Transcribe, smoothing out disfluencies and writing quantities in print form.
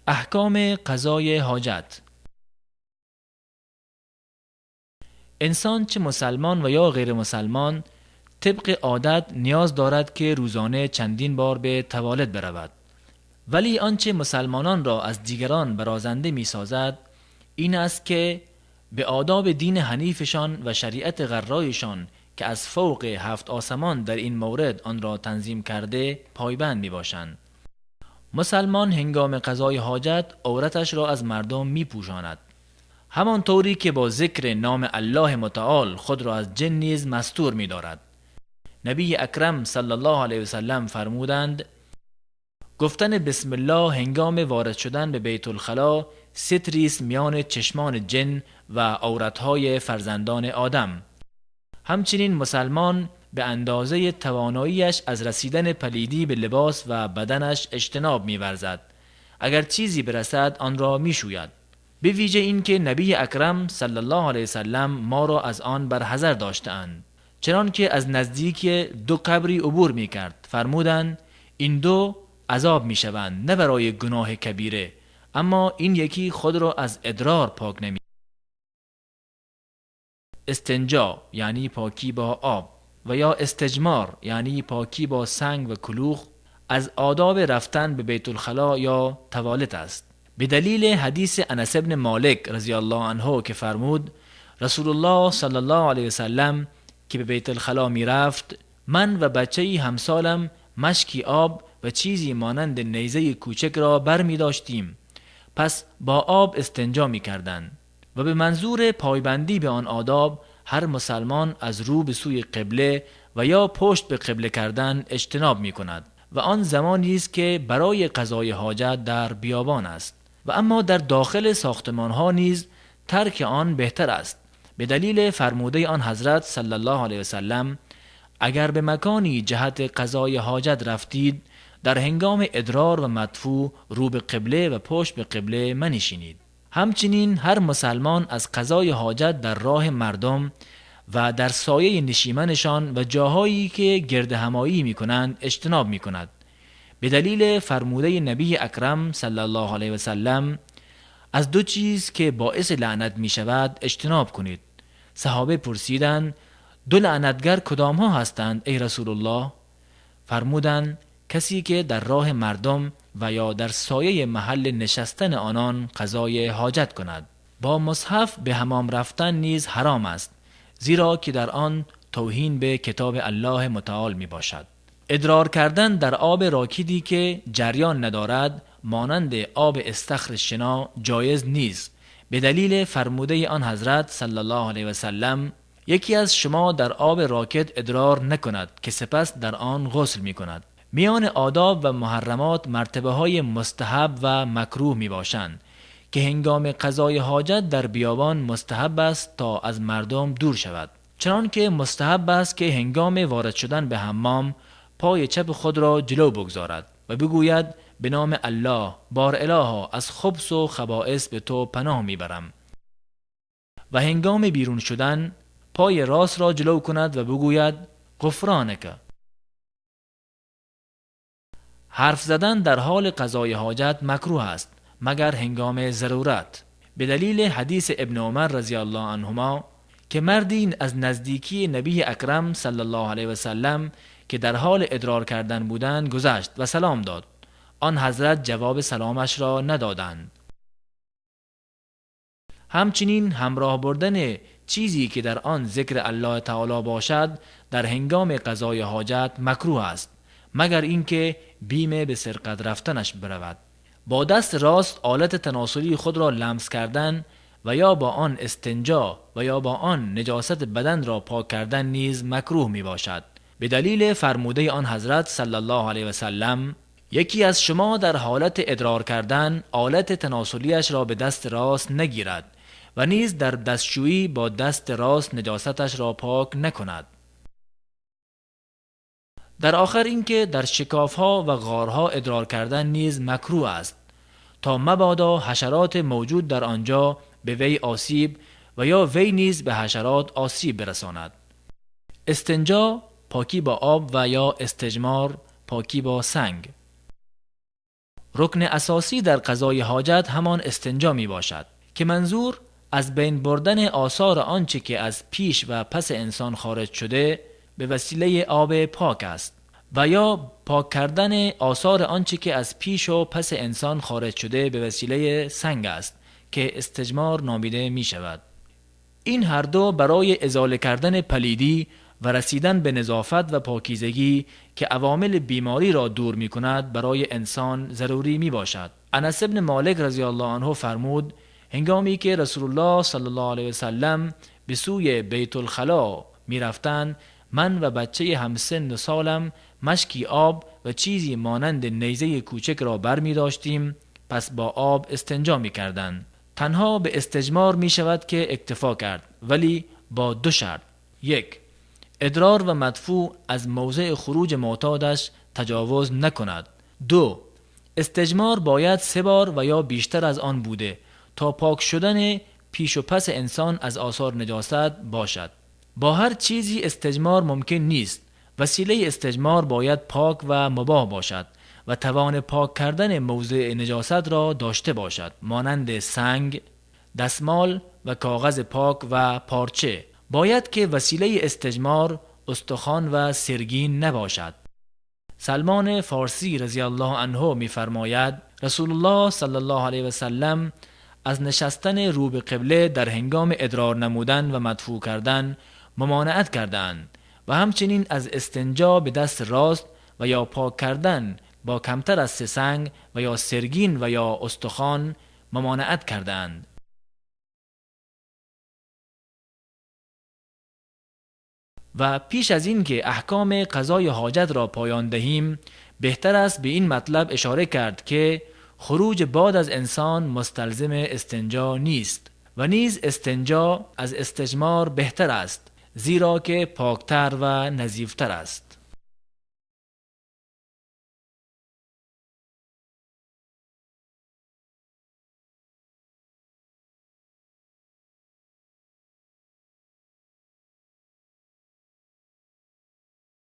احکام قضای حاجت. انسان چه مسلمان و یا غیر مسلمان طبق عادت نیاز دارد که روزانه چندین بار به توالت برود، ولی آنچه مسلمانان را از دیگران برازنده می سازد این است که به آداب دین حنیفشان و شریعت غرایشان که از فوق هفت آسمان در این مورد آن را تنظیم کرده پایبند می باشند. مسلمان هنگام قضای حاجت عورتش را از مردم می پوشاند، همانطوری که با ذکر نام الله متعال خود را از جن نیز مستور می دارد. نبی اکرم صلی الله علیه وسلم فرمودند: گفتن بسم الله هنگام وارد شدن به بیت الخلا ستری است میان چشمان جن و عورتهای فرزندان آدم. همچنین مسلمان به اندازه تواناییش از رسیدن پلیدی به لباس و بدنش اجتناب می‌ورزد. اگر چیزی برسد آن را می‌شوید، به ویژه اینکه نبی اکرم صلی الله علیه وسلم ما را از آن برحذر داشته‌اند. چنان که از نزدیک دو قبری عبور می‌کرد فرمودند: این دو عذاب می‌شوند، نه برای گناه کبیره، اما این یکی خود را از ادرار پاک نمی. استنجا یعنی پاکی با آب و یا استجمار یعنی پاکی با سنگ و کلوخ از آداب رفتن به بیت الخلا یا توالت است. به دلیل حدیث انس بن مالک رضی الله عنه که فرمود: رسول الله صلی الله علیه وسلم که به بیت الخلا می رفت، من و بچه‌ای همسالم مشکی آب و چیزی مانند نیزه کوچک را بر می داشتیم، پس با آب استنجا می کردند. و به منظور پایبندی به آن آداب هر مسلمان از رو به سوی قبله و یا پشت به قبله کردن اجتناب می کند و آن زمانی است که برای قضای حاجت در بیابان است. و اما در داخل ساختمان ها نیز ترک آن بهتر است، به دلیل فرموده آن حضرت صلی الله علیه وسلم: اگر به مکانی جهت قضای حاجت رفتید، در هنگام ادرار و مدفوع رو به قبله و پشت به قبله منشینید. همچنین هر مسلمان از قضای حاجت در راه مردم و در سایه نشیمنشان و جاهایی که گرد همایی می کنند اجتناب می کند، به دلیل فرموده نبی اکرم صلی الله علیه وسلم: از دو چیز که باعث لعنت می شود اجتناب کنید. صحابه پرسیدند: دو لعنتگر کدام ها هستند ای رسول الله؟ فرمودند: کسی که در راه مردم و یا در سایه محل نشستن آنان قضای حاجت کند. با مصحف به حمام رفتن نیز حرام است، زیرا که در آن توهین به کتاب الله متعال می باشد. ادرار کردن در آب راکدی که جریان ندارد مانند آب استخر شنا جایز نیست، به دلیل فرموده آن حضرت صلی الله علیه وسلم: یکی از شما در آب راکد ادرار نکند که سپس در آن غسل می کند. میان آداب و محرمات مرتبه های مستحب و مکروه می باشند که هنگام قضای حاجت در بیابان مستحب است تا از مردم دور شود، چنان که مستحب است که هنگام وارد شدن به حمام پای چپ خود را جلو بگذارد و بگوید: به نام الله، بار الها، از خبث و خبائث به تو پناه میبرم. و هنگام بیرون شدن پای راست را جلو کند و بگوید: غفرانک. حرف زدن در حال قضای حاجت مکروه است مگر هنگام ضرورت، به دلیل حدیث ابن عمر رضی الله عنهما که مردی از نزدیکی نبی اکرم صلی الله علیه وسلم که در حال ادرار کردن بودند گذشت و سلام داد. آن حضرت جواب سلامش را ندادند. همچنین همراه بردن چیزی که در آن ذکر الله تعالی باشد در هنگام قضای حاجت مکروه است، مگر اینکه بیم به سرقت رفتنش برود. با دست راست آلت تناسلی خود را لمس کردن و یا با آن استنجا و یا با آن نجاست بدن را پاک کردن نیز مکروه می باشد، به دلیل فرموده آن حضرت صلی الله علیه وسلم: یکی از شما در حالت ادرار کردن آلت تناسلیش را به دست راست نگیرد و نیز در دستشویی با دست راست نجاستش را پاک نکند. در آخر اینکه در شکافها و غارها ادرار کردن نیز مکروه است تا مبادا حشرات موجود در آنجا به وی آسیب و یا وی نیز به حشرات آسیب برساند. استنجا پاکی با آب و یا استجمار پاکی با سنگ. رکن اساسی در قضای حاجت همان استنجا می باشد که منظور از بین بردن آثار آنچه که از پیش و پس انسان خارج شده به وسیله آب پاک است و یا پاک کردن آثار آنچه که از پیش و پس انسان خارج شده به وسیله سنگ است که استجمار نامیده می شود. این هر دو برای ازاله کردن پلیدی و رسیدن به نظافت و پاکیزگی که عوامل بیماری را دور می کند برای انسان ضروری می باشد. انس ابن مالک رضی الله عنه فرمود: هنگامی که رسول الله صلی الله علیه وسلم به سوی بیت الخلا می رفتند، من و بچه همسن و سالم مشکی آب و چیزی مانند نیزه کوچک را بر می داشتیم، پس با آب استنجا می کردند. تنها به استجمار می شود که اکتفا کرد، ولی با دو شرط: 1. ادرار و مدفوع از موضع خروج معتادش تجاوز نکند. 2. استجمار باید 3 بار و یا بیشتر از آن بوده تا پاک شدن پیش و پس انسان از آثار نجاست باشد. با هر چیزی استجمار ممکن نیست. وسیله استجمار باید پاک و مباح باشد و توان پاک کردن موضع نجاست را داشته باشد، مانند سنگ، دستمال و کاغذ پاک و پارچه. باید که وسیله استجمار استخوان و سرگین نباشد. سلمان فارسی رضی الله عنه می‌فرماید: رسول الله صلی الله علیه و سلم از نشستن رو به قبله در هنگام ادرار نمودن و مدفوع کردن ممانعت کردند و همچنین از استنجا به دست راست و یا پاک کردن با کمتر از 3 سنگ و یا سرگین و یا استخوان ممانعت کردند. و پیش از این که احکام قضای حاجت را پایان دهیم، بهتر است به این مطلب اشاره کرد که خروج باد از انسان مستلزم استنجا نیست و نیز استنجا از استجمار بهتر است، زیرا که پاکتر و نظیفتر است.